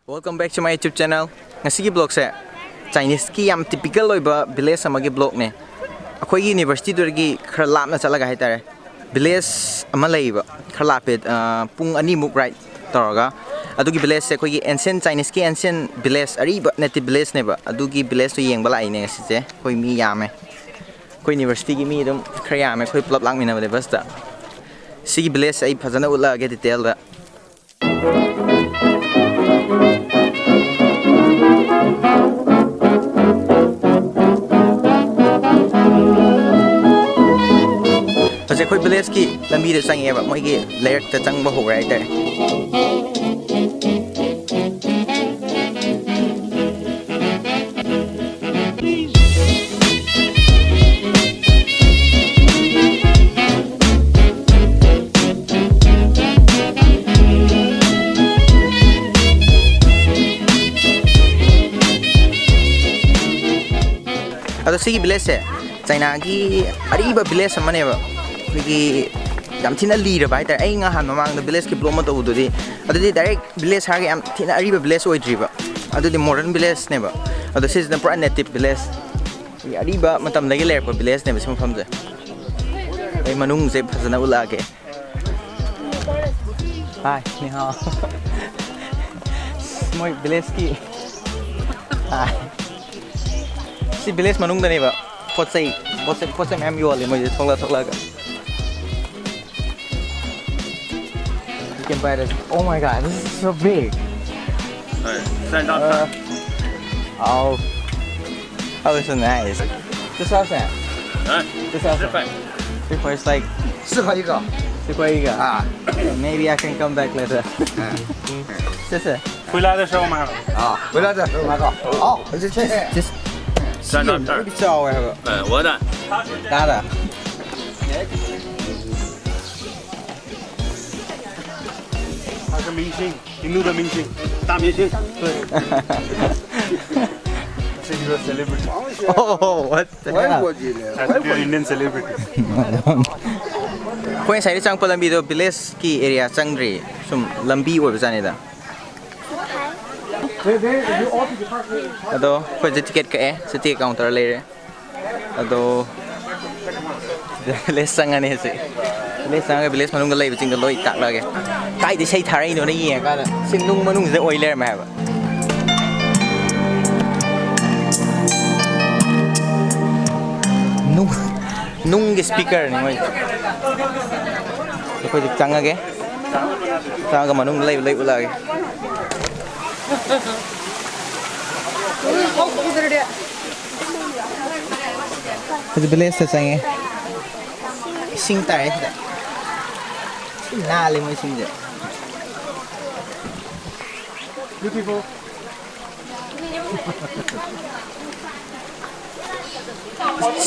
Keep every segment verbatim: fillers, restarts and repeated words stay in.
Welcome back to my YouTube channel. ꯉꯁꯤꯒꯤ vlogꯁꯦ Chineseꯀꯤ ꯌꯥꯝ typical ꯑꯣꯏꯕ village ꯑꯃꯒꯤ vlogꯅꯦ꯫ ꯑꯩꯈꯣꯏꯒꯤ universityꯗꯨꯗꯒꯤ ꯈꯔ ꯂꯥꯞꯅ ꯆꯠꯂꯒ ꯍꯥꯏꯇꯥꯔꯦ, village ꯑꯃ ꯂꯩꯌꯦꯕ, ꯈꯔ ꯂꯥꯞꯄꯦ, ꯑ, ꯄꯨꯡ ꯑꯅꯤꯃꯨꯛ ride ꯇꯧꯔꯒ꯫ ꯑꯗꯨꯒꯤ villageꯁꯦ ꯑꯩꯈꯣꯏꯒꯤ ancient, Chineseꯀꯤ ancient village, ꯑꯔꯤꯕ native villageꯅꯦꯕ꯫ ꯑꯗꯨꯒꯤ villageꯇꯣ ꯌꯦꯡꯕ ꯂꯥꯛꯏꯅꯦ ꯉꯁꯤꯁꯦ꯫ ꯑꯩꯈꯣꯏ ꯃꯤ ꯌꯥꯝꯃꯦ, ꯑꯩꯈꯣꯏ universityꯒꯤ ꯃꯤ ꯑꯗꯨꯝ ꯈꯔ ꯌꯥꯝꯃꯦ, ꯑꯩꯈꯣꯏ ꯄꯨꯂꯞ ꯂꯥꯛꯃꯤꯟꯅꯕꯅꯦ busꯇ꯫ ꯁꯤꯒꯤ village ꯑꯩ ꯐꯖꯅ ꯎꯠꯂꯛꯑꯒꯦ detailꯗ꯫ ꯍꯧꯖꯤꯛ ꯑꯩꯈꯣꯏ villageꯀꯤ ꯂꯝꯕꯤꯗ ꯆꯪꯉꯛꯑꯦꯕ, ꯃꯣꯏꯒꯤ ꯂꯩꯔꯛꯇ ꯆꯪꯕ ꯍꯧꯔꯦ ꯍꯥꯏꯇꯥꯔꯦ꯫ ꯑꯗꯣ ꯁꯤꯒꯤ villageꯁꯦ Chinaꯒꯤ ꯑꯔꯤꯕ village ꯑꯃꯅꯦꯕ꯫ ꯑꯩꯈꯣꯏꯒꯤ ꯌꯥꯝ ꯊꯤꯅ ꯂꯤꯔꯕ ꯍꯥꯏꯇꯥꯔꯦ꯫ ꯑꯩ ꯉꯍꯥꯟ ꯃꯃꯥꯡꯗ villageꯀꯤ vlog ꯑꯃ ꯇꯧꯕꯗꯨꯗꯤ, ꯑꯗꯨꯗꯤ direct village ꯍꯥꯏꯔꯒ ꯌꯥꯝ ꯊꯤꯅ ꯑꯔꯤꯕ village ꯑꯣꯏꯗ꯭ꯔꯤꯕ, ꯑꯗꯨꯗꯤ modern villageꯅꯦꯕ꯫ ꯑꯗꯣ ꯁꯤꯁꯤꯅ ꯄꯨꯔꯥ native village, ꯑꯩꯈꯣꯏꯒꯤ ꯑꯔꯤꯕ ꯃꯇꯝꯗꯒꯤ ꯂꯩꯔꯛꯄ villageꯅꯦꯕ ꯁꯤ ꯃꯐꯝꯁꯦ꯫ ꯑꯩ ꯃꯅꯨꯡꯁꯦ ꯐꯖꯅ ꯎꯠꯂꯛꯑꯒꯦ꯫ Hi, 你好꯫ ꯃꯣꯏ villageꯀꯤ꯫ Hi꯫ ꯁꯤ village ꯃꯅꯨꯡꯗꯅꯦꯕ꯫ ꯄꯣꯠ ꯆꯩ, ꯄꯣꯠ ꯆꯩ, ꯄꯣꯠ ꯆꯩ ꯃꯌꯥꯝ ꯌꯣꯜꯂꯤ ꯃꯣꯏꯁꯦ ꯊꯣꯛꯂꯛ ꯊꯣꯛꯂꯛꯑꯒ꯫ You can buy this. Oh my God, this is so big. 哎，三张 Uh, 票。 Oh. Oh, it's so nice. 这是多少钱？ 哎，这是多少钱？ 十块。 十块 is like 四块一个。 十块一个。 啊。 Maybe I can come back later. 嗯。 谢谢。 回来的时候买了。 啊，回来的时候买个。好，谢谢。 Just, just 三张票。 Maybe 找我一下。 哎，我的。 Nada. 他是明星，印度的明星，大明星。对。 他是一个 celebrity。 Oh, what the 他是 hell? 一个 Indian celebrity。 ꯑꯩꯈꯣꯏ ꯉꯁꯥꯏꯗꯩ ꯆꯪꯉꯛꯄ ꯂꯝꯕꯤꯗꯣ villageꯀꯤ area ꯆꯪꯗ꯭ꯔꯤ, ꯁꯨꯝ ꯂꯝꯕꯤ ꯑꯣꯏꯕꯖꯥꯠꯅꯤꯗ꯫ 佛台。ꯑꯗꯣ ꯑꯩꯈꯣꯏꯁꯦ ticket ꯀꯛꯑꯦ, ꯁꯤ ticket counter ꯂꯩꯔꯦ꯫ ꯑꯗꯣ ꯚꯤꯂꯦꯖ ꯆꯪꯉꯅꯤ ꯍꯧꯖꯤꯛ꯫ ꯚꯤꯂꯦꯖ ꯆꯪꯉꯒ ꯚꯤꯂꯦꯖ ꯃꯅꯨꯡꯗ ꯂꯩꯕꯁꯤꯡꯗꯣ ꯂꯣꯏ ꯇꯥꯛꯂꯛꯑꯒꯦ꯫ ꯀꯥꯏꯗ ꯏꯁꯩ ꯊꯥꯔꯛꯏꯅꯣꯅ ꯌꯦꯡꯉꯀꯥꯟꯗ ꯁꯤ ꯅꯨꯡ ꯃꯅꯨꯡꯁꯤꯗ ꯑꯣꯏ ꯂꯩꯔꯝꯃꯦ ꯍꯥꯏꯕ꯫ ꯅꯨꯡ, ꯅꯨꯡꯒꯤ ꯁ꯭ꯄꯤꯀꯔꯅꯤ ꯃꯣꯏ꯫ ꯑꯩꯈꯣꯏꯁꯨ ꯆꯪꯉꯒꯦ꯫ ꯆꯪꯉꯒ ꯃꯅꯨꯡꯗ ꯂꯩꯕ ꯂꯩ ꯎꯠꯂꯛꯑꯒꯦ꯫ ꯍꯧꯖꯤꯛ ꯚꯤꯂꯦꯖꯇ ꯆꯪꯉꯦ꯫ ꯏꯁꯤꯡ ꯇꯥꯔꯦ ꯁꯤꯗ꯫ ꯏꯁꯤꯡ ꯅꯥꯜꯂꯦ ꯃꯣꯏ ꯏꯁꯤꯡꯁꯦ꯫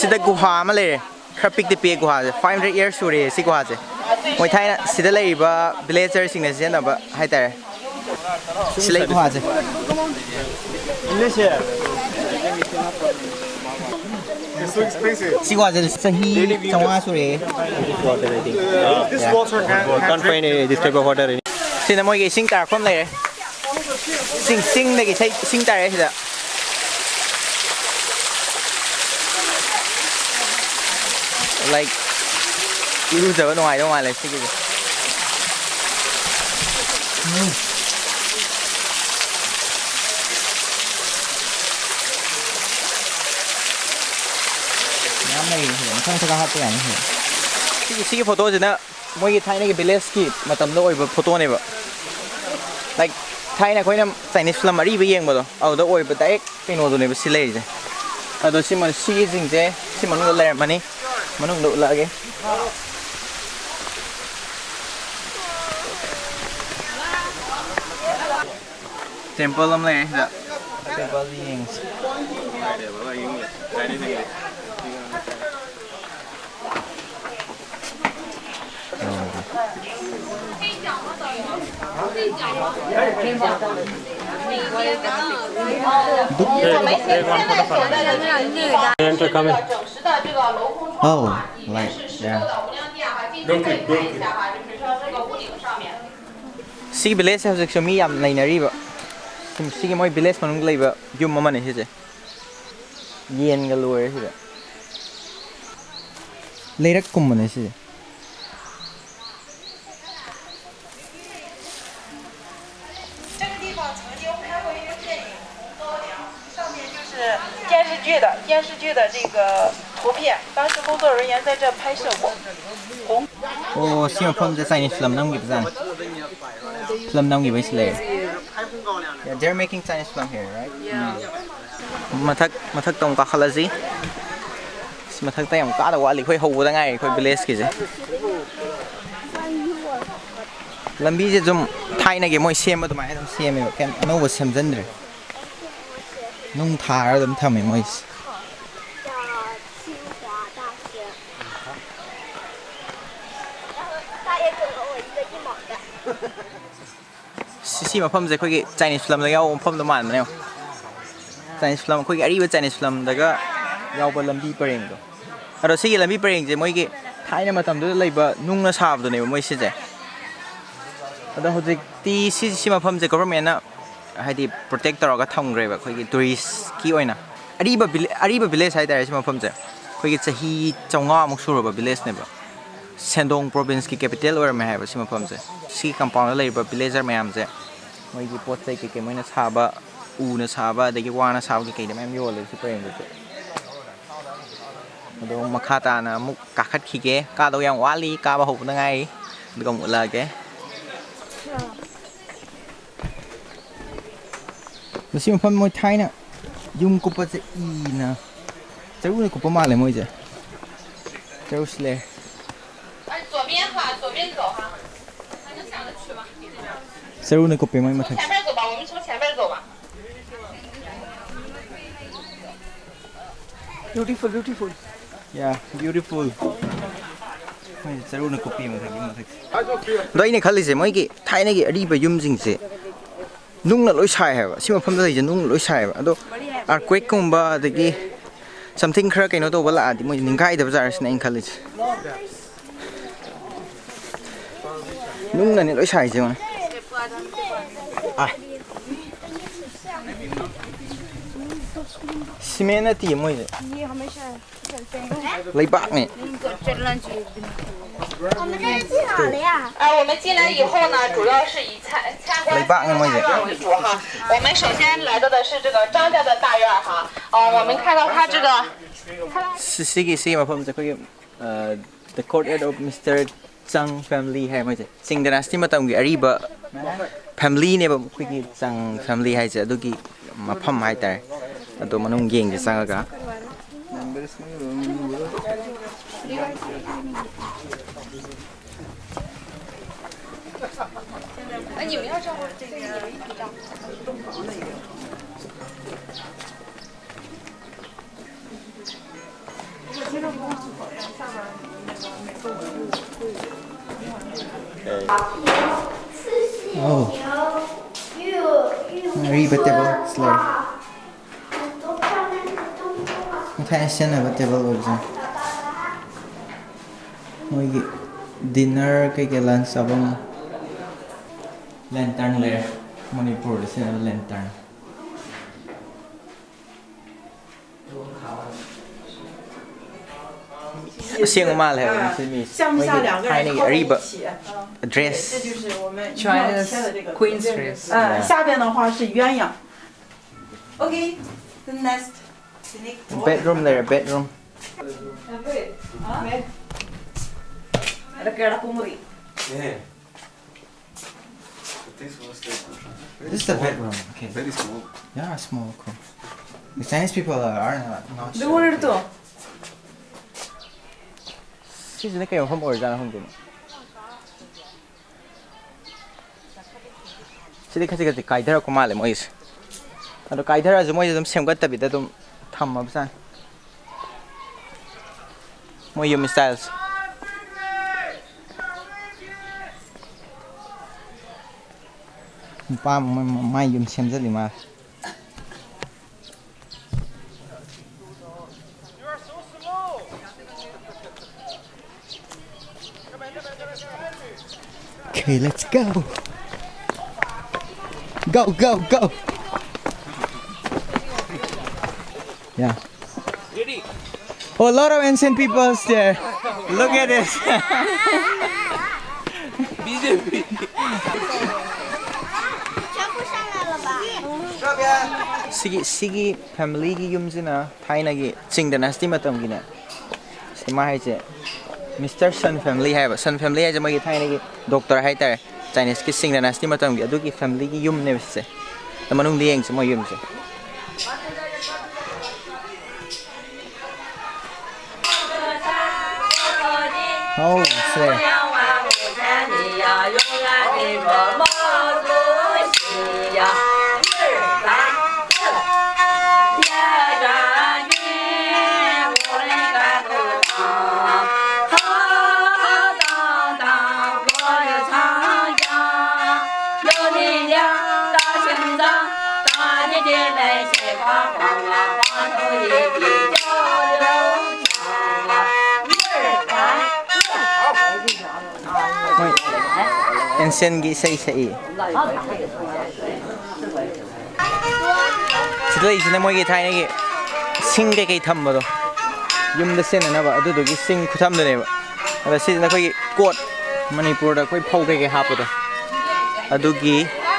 ꯁꯤꯗ ꯒꯨꯍꯥ ꯑꯃ ꯂꯩꯔꯦ꯫ ꯈꯔ ꯄꯤꯛꯇꯤ ꯄꯤꯛꯑꯦ ꯒꯨꯍꯥꯁꯦ꯫ Five hundred years ꯁꯨꯔꯦ ꯁꯤ ꯒꯨꯍꯥꯁꯦ꯫ ꯃꯣꯏ ꯊꯥꯏꯅ ꯁꯤꯗ ꯂꯩꯔꯤꯕ ꯚꯤꯂꯦꯖꯔꯁꯤꯡꯅ ꯁꯤꯖꯤꯟꯅꯕ ꯍꯥꯏꯇꯥꯔꯦ꯫ ꯁꯤ ꯂꯩ ꯒꯨꯍꯥꯁꯦ꯫ ꯁꯤ ꯒꯨꯍꯥꯁꯦ ꯆꯍꯤ ꯆꯥꯝꯃꯉꯥ ꯁꯨꯔꯦ꯫ Can't find any this type of water in. ꯁꯤꯅ ꯃꯣꯏꯒꯤ ꯏꯁꯤꯡ ꯇꯥꯔꯛꯐꯝ ꯂꯩꯔꯦ꯫ ꯆꯤꯡ, ꯆꯤꯡꯗꯒꯤ ꯏꯁꯩ, ꯏꯁꯤꯡ ꯇꯥꯔꯛꯑꯦ ꯁꯤꯗ꯫ Like, ꯏꯔꯨꯖꯕ ꯅꯨꯡꯉꯥꯏꯗꯧ ꯃꯥꯜꯂꯦ ꯁꯤꯒꯤꯁꯦ꯫ ꯎꯝ꯫ ꯃꯌꯥꯝ ꯂꯩꯔꯤ ꯁꯤꯗ꯫ ꯃꯊꯪ ꯃꯊꯪ ꯍꯥꯞꯄ ꯌꯥꯅꯤ ꯁꯤꯗ꯫ ꯁꯤꯒꯤ, ꯁꯤꯒꯤ ꯐꯣꯇꯣꯁꯤꯅ ꯃꯣꯏꯒꯤ ꯊꯥꯏꯅꯒꯤ ꯚꯤꯂꯦꯖꯀꯤ ꯃꯇꯝꯗ ꯑꯣꯏꯕ ꯐꯣꯇꯣꯅꯦꯕ꯫ Like, ꯊꯥꯏꯅ ꯑꯩꯈꯣꯏꯅ ꯆꯥꯏꯅꯤꯁ ꯐꯤꯂꯝ ꯑꯔꯤꯕ ꯌꯦꯡꯕꯗꯣ, ꯑꯗꯨꯗ ꯑꯣꯏꯕ ꯗꯥꯏꯔꯦꯛ ꯀꯩꯅꯣꯗꯨꯅꯦꯕ ꯁꯤ ꯂꯩꯔꯤꯁꯦ꯫ ꯑꯗꯣ ꯁꯤꯃ, ꯁꯤꯒꯤꯁꯤꯡꯁꯦ ꯁꯤ ꯃꯅꯨꯡꯗ ꯂꯩꯔꯝꯃꯅꯤ꯫ ꯃꯅꯨꯡꯗ ꯎꯠꯂꯛꯑꯒꯦ꯫ ꯇꯦꯝꯄꯜ ꯑꯃ ꯂꯩꯔꯦ ꯁꯤꯗ꯫ ꯇꯦꯝꯄꯜꯁꯤ ꯌꯦꯡꯉꯁꯤ꯫ Enter, come in. Oh, right, yeah. ꯁꯤ ꯚꯤꯂꯦꯖꯁꯦ ꯍꯧꯖꯤꯛꯁꯨ ꯃꯤ ꯌꯥꯝ ꯂꯩꯅꯔꯤꯕ꯫ ꯁꯤꯒꯤ ꯃꯣꯏ ꯚꯤꯂꯦꯖ ꯃꯅꯨꯡꯗ ꯂꯩꯕ ꯌꯨꯝ ꯑꯃꯅꯦ ꯁꯤꯁꯦ꯫ ꯌꯦꯟꯒ ꯂꯣꯏꯔꯦ ꯁꯤꯗ꯫ ꯂꯩꯔꯛꯀꯨꯝꯕꯅꯦ ꯁꯤꯁꯦ꯫ 这个地方曾经拍过一个电影《红高粱》，上面就是电视剧的电视剧的这个图片，当时工作人员在这拍摄过。红 ꯑꯣ, ꯁꯤ ꯃꯐꯝꯁꯦ Chinese film ꯅꯝꯈꯤꯕꯖꯥꯠꯅꯤ꯫ Film ꯅꯝꯈꯤꯕꯩꯁꯤ ꯂꯩꯔꯦ꯫ Yeah, they're making Chinese film here, right? ꯎꯝ꯫ ꯃꯊꯛ, ꯃꯊꯛꯇ ꯑꯃꯨꯛ ꯀꯥꯈꯠꯂꯁꯤ꯫ ꯑꯁ, ꯃꯊꯛꯇ ꯌꯥꯝ ꯀꯥꯗ ꯋꯥꯠꯂꯤ, ꯑꯩꯈꯣꯏ ꯍꯧꯕꯗ ꯉꯥꯏꯔꯤ ꯑꯩꯈꯣꯏ ꯚꯤꯂꯦꯖꯀꯤꯁꯦ꯫ ꯂꯝꯕꯤꯁꯦ ꯁꯨꯝ ꯊꯥꯏꯅꯒꯤ ꯃꯣꯏ ꯁꯦꯝꯕ ꯑꯗꯨꯃꯥꯏꯅ ꯑꯗꯨꯝ ꯁꯦꯝꯃꯦꯕ, ꯀꯩꯝ ꯑꯅꯧꯕ ꯁꯦꯝꯖꯤꯟꯗ꯭ꯔꯦ꯫ ꯅꯨꯡ ꯊꯥꯔ ꯑꯗꯨꯝ ꯊꯝꯃꯦ ꯃꯣꯏꯁꯦ꯫ 大清华大学，大爷给了我一个一毛的。 ꯁꯤ, ꯁꯤ ꯃꯐꯝꯁꯦ ꯑꯩꯈꯣꯏꯒꯤ Chinese filmꯗ ꯌꯥꯎꯕ ꯃꯐꯝꯗꯣ ꯃꯥꯟꯕꯅꯦ ꯌꯦꯡꯉꯣ꯫ Chinese film, ꯑꯩꯈꯣꯏꯒꯤ ꯑꯔꯤꯕ Chinese filmꯗꯒ ꯌꯥꯎꯕ ꯂꯝꯕꯤ ꯄꯔꯦꯡꯗꯣ꯫ ꯑꯗꯣ ꯁꯤꯒꯤ ꯂꯝꯕꯤ ꯄꯔꯦꯡꯁꯦ ꯃꯣꯏꯒꯤ ꯊꯥꯏꯅ ꯃꯇꯝꯗꯨꯗ ꯂꯩꯕ ꯅꯨꯡꯅ ꯁꯥꯕꯗꯨꯅꯦꯕ ꯃꯣꯏ ꯁꯤꯁꯦ꯫ ꯑꯗꯣ ꯍꯧꯖꯤꯛꯇꯤ ꯁꯤ, ꯁꯤ ꯃꯐꯝꯁꯦ governmentꯅ ꯍꯥꯏꯗꯤ protect ꯇꯧꯔꯒ ꯊꯝꯈ꯭ꯔꯦꯕ ꯑꯩꯈꯣꯏꯒꯤ touristꯀꯤ ꯑꯣꯏꯅ꯫ ꯑꯔꯤꯕ ꯚꯤꯂꯦ-, ꯑꯔꯤꯕ village ꯍꯥꯏꯇꯥꯔꯦ ꯁꯤ ꯃꯐꯝꯁꯦ꯫ ꯑꯩꯈꯣꯏꯒꯤ ꯆꯍꯤ ꯆꯥꯝꯃꯉꯥꯃꯨꯛ ꯁꯨꯔꯕ villageꯅꯦꯕ꯫ ꯁꯦꯟꯗꯣꯡ provinceꯀꯤ capital ꯑꯣꯏꯔꯝꯃꯦ ꯍꯥꯏꯕ ꯁꯤ ꯃꯐꯝꯁꯦ꯫ ꯁꯤ compoundꯗ ꯂꯩꯔꯤꯕ villager ꯃꯌꯥꯝꯁꯦ ꯃꯣꯏꯒꯤ ꯄꯣꯠ ꯆꯩ ꯀꯩꯀꯩ ꯃꯣꯏꯅ ꯁꯥꯕ, ꯎꯅ ꯁꯥꯕ, ꯑꯗꯒꯤ ꯋꯥꯅ ꯁꯥꯕ ꯀꯩꯀꯩꯗ ꯃꯌꯥꯝ ꯌꯣꯜꯂꯦ ꯁꯤ ꯄꯔꯦꯡꯗꯁꯨ꯫ ꯑꯗꯣ ꯃꯈꯥ ꯇꯥꯅ ꯑꯃꯨꯛ ꯀꯥꯈꯠꯈꯤꯒꯦ꯫ ꯀꯥꯗꯧ ꯌꯥꯝ ꯋꯥꯠꯂꯤ, ꯀꯥꯕ ꯍꯧꯕꯗ ꯉꯥꯏꯔꯤ꯫ ꯑꯗꯨꯒ ꯑꯃꯨꯛ ꯎꯠꯂꯛꯑꯒꯦ꯫ ꯃꯁꯤ ꯃꯐꯝ ꯃꯣꯏ ꯊꯥꯏꯅ ꯌꯨꯝ ꯀꯨꯞꯄꯁꯦ ꯏꯅ, ꯆꯔꯨꯅ ꯀꯨꯞꯄ ꯃꯥꯜꯂꯦ ꯃꯣꯏꯁꯦ꯫ ꯆꯔꯨꯁꯨ ꯂꯩ꯫ 哎，左边哈，左边走哈。 ꯆꯔꯨꯅ ꯀꯨꯞꯄꯦ ꯃꯣꯏ ꯃꯊꯛꯁꯦ꯫ 前面走吧，我们从前面走吧。 Beautiful, beautiful. Yeah, beautiful. ꯃꯣꯏ ꯆꯔꯨꯅ ꯀꯨꯞꯄꯤ ꯃꯊꯛꯀꯤ ꯃꯊꯛꯁꯦ꯫ ꯑꯗꯣ ꯑꯩꯅ ꯈꯜꯂꯤꯁꯦ, ꯃꯣꯏꯒꯤ ꯊꯥꯏꯅꯒꯤ ꯑꯔꯤꯕ ꯌꯨꯝꯁꯤꯡꯁꯦ ꯅꯨꯡꯅ ꯂꯣꯏ ꯁꯥꯏ ꯍꯥꯏꯕ꯫ ꯁꯤ ꯃꯐꯝꯗ ꯂꯩꯁꯦ ꯅꯨꯡꯅ ꯂꯣꯏ ꯁꯥꯏ ꯍꯥꯏꯕ꯫ ꯑꯗꯣ earthquakeꯀꯨꯝꯕ, ꯑꯗꯒꯤ something ꯈꯔ ꯀꯩꯅꯣ ꯇꯧꯕ ꯂꯥꯛꯑꯗꯤ ꯃꯣꯏ ꯅꯤꯡꯒꯥꯏꯗꯕ ꯖꯥꯠꯔꯁꯤꯅ ꯑꯩꯅ ꯈꯜꯂꯤꯁꯦ꯫ ꯅꯨꯡꯅꯅꯦ ꯂꯣꯏ ꯁꯥꯏꯁꯦ ꯌꯦꯡꯉꯣꯅꯦ꯫ ꯑꯥꯏ꯫ ꯁꯤꯃꯦꯟ ꯅꯠꯇꯦ ꯃꯣꯏꯁꯦ꯫ 你还没事儿，这边。 ꯂꯩꯕꯥꯛꯅꯦ꯫ 这这乱七八糟。我们这个做好了呀。哎，我们进来以后呢，主要是以参参观参观大院为主哈。我们首先来到的是这个张家的大院哈，呃，我们看到它这个 ꯁꯤ- ꯁꯤꯒꯤ ꯁꯤꯒꯤ ꯃꯐꯝꯁꯦ ꯑꯩꯈꯣꯏꯒꯤ ꯑ, The Courtyard of Mister Chang Family ꯍꯥꯏ ꯃꯣꯏꯁꯦ꯫ ꯆꯤꯡ ꯗꯥꯏꯅꯥꯁꯇꯤ ꯃꯇꯝꯒꯤ ꯑꯔꯤꯕ ꯐꯦꯃꯤꯂꯤꯅꯦꯕ ꯑꯩꯈꯣꯏꯒꯤ ꯆꯪ ꯐꯦꯃꯤꯂꯤ ꯍꯥꯏꯁꯦ꯫ ꯑꯗꯨꯒꯤ ꯃꯐꯝ ꯍꯥꯏꯇꯥꯔꯦ꯫ ꯑꯗꯣ ꯃꯅꯨꯡ ꯌꯦꯡꯁꯦ ꯆꯪꯉꯒ꯫ Oh. ꯑꯔꯤꯕ ꯇꯦꯕꯜ ꯂꯩꯔꯦ꯫ ꯊꯥꯏꯅ ꯁꯤꯖꯤꯟꯅꯕ ꯇꯦꯕꯜ ꯑꯣꯏꯕꯁꯦ꯫ ꯃꯣꯏꯒꯤ ꯗꯤꯟꯅꯔ ꯀꯩꯀꯩ ꯂꯟꯁ ꯆꯥꯐꯝ꯫ ꯂꯦꯟꯇꯔꯟ ꯂꯩꯔꯦ꯫ ꯃꯅꯤꯄꯨꯔꯗ ꯁꯤꯖꯤꯟꯅꯕ ꯂꯦꯟꯇꯔꯟ꯫ ꯑꯁꯦꯡꯕ ꯃꯥꯜꯂꯦ ꯍꯥꯏꯕ ꯃꯁꯤ ꯃꯤꯁꯦ꯫ 像不像两个人 ꯃꯣꯏꯒꯤ 靠在一 ꯊꯥꯏꯅꯒꯤ ꯑꯔꯤꯕ 起？ dress. China's Queen's dress. 嗯，下边的话是鸳鸯。OK，the next. Bedroom ꯂꯩꯔꯦ, bedroom. Ada kera kumuri. Yeah. This was the This is the bedroom. Okay. very small. Yeah, small, cool. The Chinese people are, are not, not sure. Dua itu. ꯁꯤꯁꯤꯅ ꯀꯩ ꯃꯐꯝ ꯑꯣꯏꯔꯖꯥꯠꯅꯣ ꯈꯪꯗꯦꯅꯦ꯫ ꯁꯤꯗꯤ ꯈꯖꯤꯛ ꯈꯖꯤꯛ ꯀꯥꯏꯊꯔꯛꯄ ꯃꯥꯜꯂꯦ ꯃꯣꯏꯁꯦ꯫ ꯑꯗꯣ ꯀꯥꯏꯊꯔꯛꯑꯁꯨ ꯃꯣꯏꯁꯦ ꯑꯗꯨꯝ ꯁꯦꯝꯒꯠꯇꯕꯤꯗ ꯑꯗꯨꯝ ꯊꯝꯃꯕꯖꯥꯠꯅꯤ꯫ ꯃꯣꯏ ꯌꯨꯝ ꯁ꯭ꯇꯥꯏꯜꯁꯦ꯫ ꯅꯨꯄꯥ ꯑꯃ ꯃꯥꯏ ꯌꯨꯝ ꯁꯦꯝꯖꯜꯂꯤ ꯃꯥꯜꯂꯦ꯫ Okay, let's go. Go, go, go. Yeah. Oh, a lot of ancient peoples there. Look at this. ꯁꯤꯒꯤ ꯁꯤꯒꯤ ꯐꯦꯃꯤꯂꯤꯒꯤ ꯌꯨꯝꯁꯤꯅ ꯊꯥꯏꯅꯒꯤ ꯆꯤꯡ ꯗꯥꯏꯅꯥꯁꯇꯤ ꯃꯇꯝꯒꯤꯅꯦ꯫ ꯁꯤ ꯃꯥ ꯍꯥꯏꯁꯦ ꯃꯤꯁꯇꯔ ꯁꯟ ꯐꯦꯃꯤꯂꯤ ꯍꯥꯏꯕ꯫ ꯁꯟ ꯐꯦꯃꯤꯂꯤ ꯍꯥꯏꯁꯦ ꯃꯣꯏꯒꯤ ꯊꯥꯏꯅꯒꯤ ꯗꯣꯛꯇꯔ ꯍꯥꯏꯇꯥꯔꯦ꯫ ꯆꯥꯏꯅꯤꯁꯀꯤ ꯆꯤꯡ ꯗꯥꯏꯅꯥꯁꯇꯤ ꯃꯇꯝꯒꯤ ꯑꯗꯨꯒꯤ ꯐꯦꯃꯤꯂꯤꯒꯤ ꯌꯨꯝꯅꯦꯕ ꯁꯤꯁꯦ꯫ ꯑꯗꯣ ꯃꯅꯨꯡꯗ ꯌꯦꯡꯁꯦ ꯃꯣꯏ ꯌꯨꯝꯁꯦ꯫ ꯍꯥꯎ, ꯁꯦ꯫ ꯃꯣꯏ ꯑꯦꯟꯁꯤꯌꯟꯒꯤ ꯏꯁꯩ ꯁꯛꯏ꯫ ꯁꯤꯗ ꯂꯩꯁꯤꯅ ꯃꯣꯏꯒꯤ ꯊꯥꯏꯅꯒꯤ ꯁꯤꯡ ꯀꯩꯀꯩ ꯊꯝꯕꯗꯣ, ꯌꯨꯝꯗ ꯁꯤꯖꯤꯟꯅꯅꯕ, ꯑꯗꯨꯗꯨꯒꯤ ꯁꯤꯡ ꯈꯨꯊꯝꯗꯨꯅꯦꯕ꯫ ꯑꯗ ꯁꯤꯁꯤꯅ ꯑꯩꯈꯣꯏꯒꯤ ꯀꯣꯠ, ꯃꯅꯤꯄꯨꯔꯗ ꯑꯩꯈꯣꯏ ꯐꯧ ꯀꯩꯀꯩ ꯍꯥꯞꯄꯗꯣ, ꯑꯗꯨꯒꯤ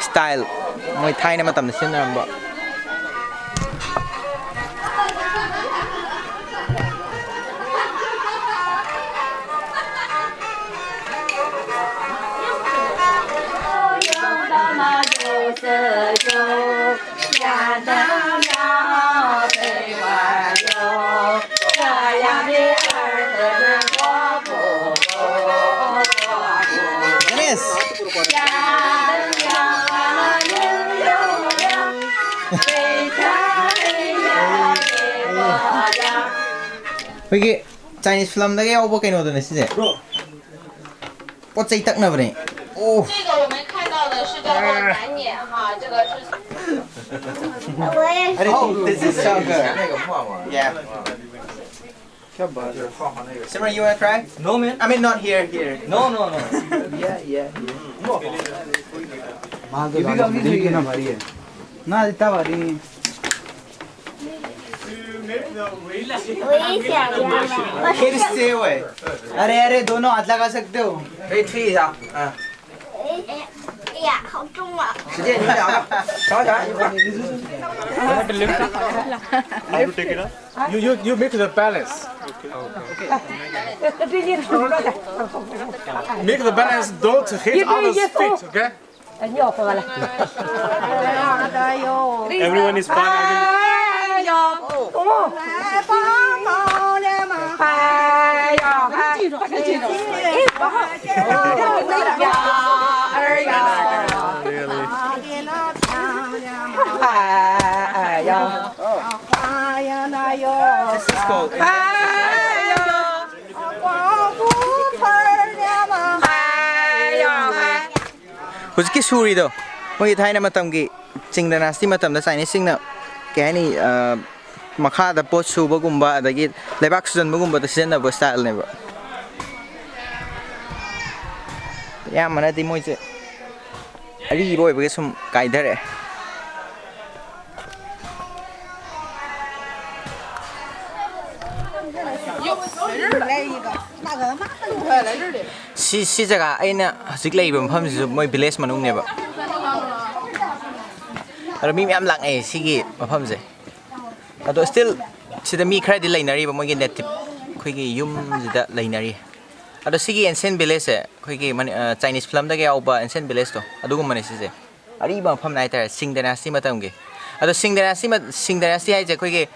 ꯁ꯭ꯇꯥꯏꯜ, ꯃꯣꯏ ꯊꯥꯏꯅ ꯃꯇꯝꯗ ꯁꯤꯖꯤꯟꯅꯔꯝꯕ꯫ ꯑꯩꯈꯣꯏꯒꯤ ꯆꯥꯏꯅꯤꯁ ꯐꯤꯂꯝꯗꯒ ꯌꯥꯎꯕ ꯀꯩꯅꯣꯗꯨꯅꯦ ꯁꯤꯁꯦ꯫ ꯄꯣꯠ ꯆꯩ ꯇꯛꯅꯕꯅꯦ꯫ ꯑꯣ꯫ 这个我们看到的是叫做难捻哈，这个是 Oh, this is so good. Yeah. Simran, you wanna try? No, man. I mean, not here, here. No, no, no. Yeah, yeah. Ibi ka video ye. Na, ita bari. वही से आ गया। फिर से हुआ है। अरे, अरे, दोनों हाथ लगा सकते हो। ए, ठीक है। हाँ। ए, ए, या, हम तुम आ। तुझे नहीं आना। समझ आया? You, you, you make the balance. Make the balance, don't hit others' feet, okay? Everyone is fine. Really? This is called. ꯍꯧꯖꯤꯛꯀꯤ ꯁꯨꯔꯤꯗꯣ ꯃꯣꯏꯒꯤ ꯊꯥꯏꯅ ꯃꯇꯝꯒꯤ ꯆꯤꯡ ꯗꯥꯏꯅꯥꯁꯇꯤ ꯃꯇꯝꯗ ꯆꯥꯏꯅꯤꯁꯁꯤꯡꯅ, ꯀꯩ ꯍꯥꯏꯅꯤ, ꯑ, ꯃꯈꯥꯗ ꯄꯣꯠ ꯁꯨꯕꯒꯨꯝꯕ ꯑꯗꯒꯤ ꯂꯩꯕꯥꯛ ꯁꯨꯖꯟꯕꯒꯨꯝꯕꯗ ꯁꯤꯖꯤꯟꯅꯕ ꯁ꯭ꯇꯥꯏꯜꯅꯦꯕ꯫ ꯑꯌꯥꯝꯕꯅꯗꯤ ꯃꯣꯏꯁꯦ ꯑꯔꯤꯕ ꯑꯣꯏꯕꯒꯤ ꯁꯨꯝ ꯀꯥꯏꯊꯔꯛꯑꯦ꯫ ꯁꯤ, ꯁꯤ ꯖꯒꯥ ꯑꯩꯅ ꯍꯧꯖꯤꯛ ꯂꯩꯔꯤꯕ ꯃꯐꯝꯁꯤꯁꯨ ꯃꯣꯏ ꯚꯤꯂꯦꯖ ꯃꯅꯨꯡꯅꯦꯕ꯫ ꯑꯗꯣ ꯃꯤ ꯃꯌꯥꯝ ꯂꯥꯛꯅꯩ ꯁꯤꯒꯤ ꯃꯐꯝꯁꯦ꯫ ꯑꯗꯣ still ꯁꯤꯗ ꯃꯤ ꯈꯔꯗꯤ ꯂꯩꯅꯔꯤꯕ, ꯃꯣꯏꯒꯤ ꯅꯦꯇꯤꯞ ꯑꯩꯈꯣꯏꯒꯤ ꯌꯨꯝꯁꯤꯗ ꯂꯩꯅꯔꯤ꯫ ꯑꯗꯣ ꯁꯤꯒꯤ ancient village ꯁꯦ ꯑꯩꯈꯣꯏꯒꯤ ꯃꯅꯤ-, ꯑ, Chinese film ꯗꯒ ꯌꯥꯎꯕ ancient village ꯇꯣ ꯑꯗꯨꯒꯨꯝꯕꯅꯦ ꯁꯤꯁꯦ꯫ ꯑꯔꯤꯕ ꯃꯐꯝꯅꯦ ꯍꯥꯏꯇꯥꯔꯦ, Sing dynasty ꯃꯇꯝꯒꯤ꯫ ꯑꯗꯣ Sing dynasty ꯃ-, Sing dynasty ꯍꯥꯏꯁꯦ ꯑꯩꯈꯣꯏꯒꯤ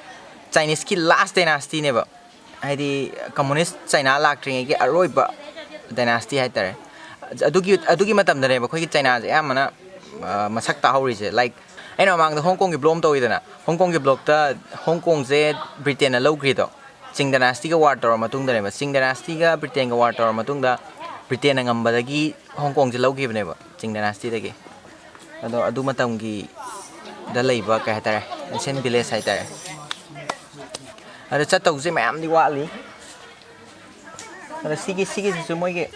Chinese ꯀꯤ last dynasty ꯅꯦꯕ꯫ ꯍꯥꯏꯗꯤ communist China ꯂꯥꯛꯇ꯭ꯔꯤꯉꯩꯒꯤ ꯑꯔꯣꯏꯕ dynasty ꯍꯥꯏꯇꯥꯔꯦ꯫ ꯑꯗꯨꯒꯤ, ꯑꯗꯨꯒꯤ ꯃꯇꯝꯗꯅꯦꯕ ꯑꯩꯈꯣꯏꯒꯤ China ꯁꯦ ꯑꯌꯥꯝꯕꯅ, ꯑ, ꯃꯁꯛ ꯇꯥꯍꯧꯔꯤꯁꯦ꯫ Like, ꯑꯩꯅ ꯃꯃꯥꯡꯗ ꯍꯣꯡ ꯀꯣꯡꯒꯤ vlog ꯑꯃ ꯇꯧꯋꯤꯗꯅ, ꯍꯣꯡ ꯀꯣꯡꯒꯤ vlog ꯇ ꯍꯣꯡ ꯀꯣꯡꯁꯦ ꯕ꯭ꯔꯤꯇꯦꯟꯅ ꯂꯧꯈ꯭ꯔꯤꯗꯣ Sing dynasty ꯒ war ꯇꯧꯔ ꯃꯇꯨꯡꯗꯅꯦꯕ꯫ Sing dynasty ꯒ ꯕ꯭ꯔꯤꯇꯦꯟꯒ war ꯇꯧꯔ ꯃꯇꯨꯡꯗ ꯕ꯭ꯔꯤꯇꯦꯟꯅ ꯉꯝꯕꯗꯒꯤ ꯍꯣꯡ ꯀꯣꯡꯁꯦ ꯂꯧꯈꯤꯕꯅꯦꯕ Sing dynasty ꯗꯒꯤ꯫ ꯑꯗꯣ ꯑꯗꯨ ꯃꯇꯝꯒꯤꯗ ꯂꯩꯕ, ꯀꯩ ꯍꯥꯏꯇꯥꯔꯦ, ancient village ꯍꯥꯏꯇꯥꯔꯦ꯫ ꯑꯗꯣ ꯆꯠꯇꯧꯁꯦ ꯃꯌꯥꯝꯗꯤ ꯋꯥꯠꯂꯤ꯫ ꯑꯗꯣ ꯁꯤꯒꯤ, ꯁꯤꯒꯤꯁꯤꯁꯨ ꯃꯣꯏꯒꯤ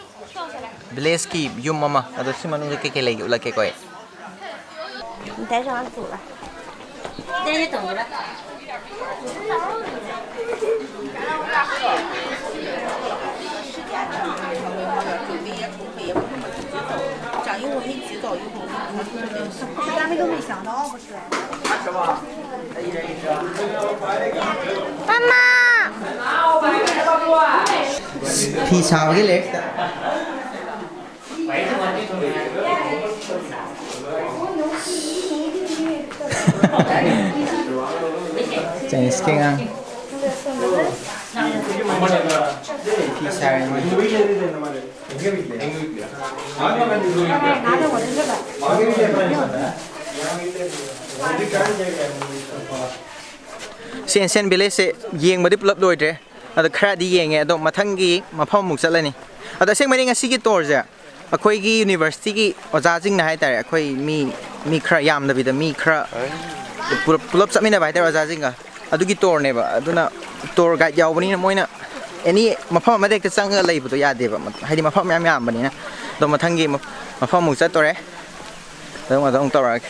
village ꯀꯤ ꯌꯨꯝ ꯑꯃ꯫ ꯑꯗꯣ ꯁꯤ ꯃꯅꯨꯡꯗ ꯀꯩꯀꯩ ꯂꯩꯒꯦ ꯎꯠꯂꯛꯀꯦꯀꯣ ꯑꯩ꯫ ꯅꯇꯥꯏ ꯆꯥꯝꯃꯉꯥ ꯄꯨꯔꯛꯑꯣ꯫ 妈妈。 ꯐꯤ ꯁꯥꯕꯒꯤ ꯂꯩꯔꯛꯇ꯫ ꯆꯥꯏꯅꯤꯁꯀꯤ ꯑꯉꯥꯡ꯫ ꯐꯤ ꯁꯥꯔꯤ ꯃꯣꯏ꯫ ꯁꯤ ꯑꯦꯟꯁꯤꯌꯟ ꯚꯤꯂꯦꯖꯁꯦ ꯌꯦꯡꯕꯗꯤ ꯄꯨꯂꯞ ꯂꯣꯏꯗ꯭ꯔꯦ꯫ ꯑꯗꯣ ꯈꯔꯗꯤ ꯌꯦꯡꯉꯦ꯫ ꯑꯗꯣ ꯃꯊꯪꯒꯤ ꯃꯐꯝ ꯑꯃꯨꯛ ꯆꯠꯂꯅꯤ꯫ ꯑꯗꯣ ꯑꯁꯦꯡꯕꯩꯗꯤ ꯉꯁꯤꯒꯤ ꯇꯣꯔꯁꯦ ꯑꯩꯈꯣꯏꯒꯤ ꯌꯨꯅꯤꯚꯔꯁꯤꯇꯤꯒꯤ ꯑꯣꯖꯥꯁꯤꯡꯅ ꯍꯥꯏꯇꯥꯔꯦ, ꯑꯩꯈꯣꯏ ꯃꯤ, ꯃꯤ ꯈꯔ ꯌꯥꯝꯗꯕꯤꯗ ꯃꯤ ꯈꯔ ꯄꯨꯂꯞ, ꯄꯨꯂꯞ ꯆꯠꯃꯤꯟꯅꯕ ꯍꯥꯏꯇꯥꯔꯦ ꯑꯣꯖꯥꯁꯤꯡꯒ꯫ ꯑꯗꯨꯒꯤ ꯇꯣꯔꯅꯦꯕ꯫ ꯑꯗꯨꯅ ꯇꯣꯔ ꯒꯥꯏꯗ ꯌꯥꯎꯕꯅꯤꯅ ꯃꯣꯏꯅ ꯑꯦꯅꯤ ꯃꯐꯝ ꯑꯃꯗ ꯍꯦꯛꯇ ꯆꯪꯉꯒ ꯂꯩꯕꯗꯣ ꯌꯥꯗꯦꯕ꯫ ꯍꯥꯏꯗꯤ ꯃꯐꯝ ꯃꯌꯥꯝ ꯌꯥꯝꯕꯅꯤꯅ꯫ ꯑꯗꯣ ꯃꯊꯪꯒꯤ ꯃ-, ꯃꯐꯝ ꯑꯃꯨꯛ ꯆꯠꯇꯣꯔꯦ꯫ ꯑꯗꯨꯝ, ꯑꯗꯨꯝ ꯇꯧꯔꯛꯑꯒꯦ꯫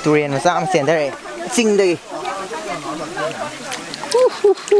ꯇꯨꯔꯦꯟ ꯃꯆꯥ ꯑꯃ ꯆꯦꯟꯊꯔꯛꯑꯦ ꯆꯤꯡꯗꯒꯤ꯫ ꯍꯨ, ꯍꯨ, ꯍꯨ꯫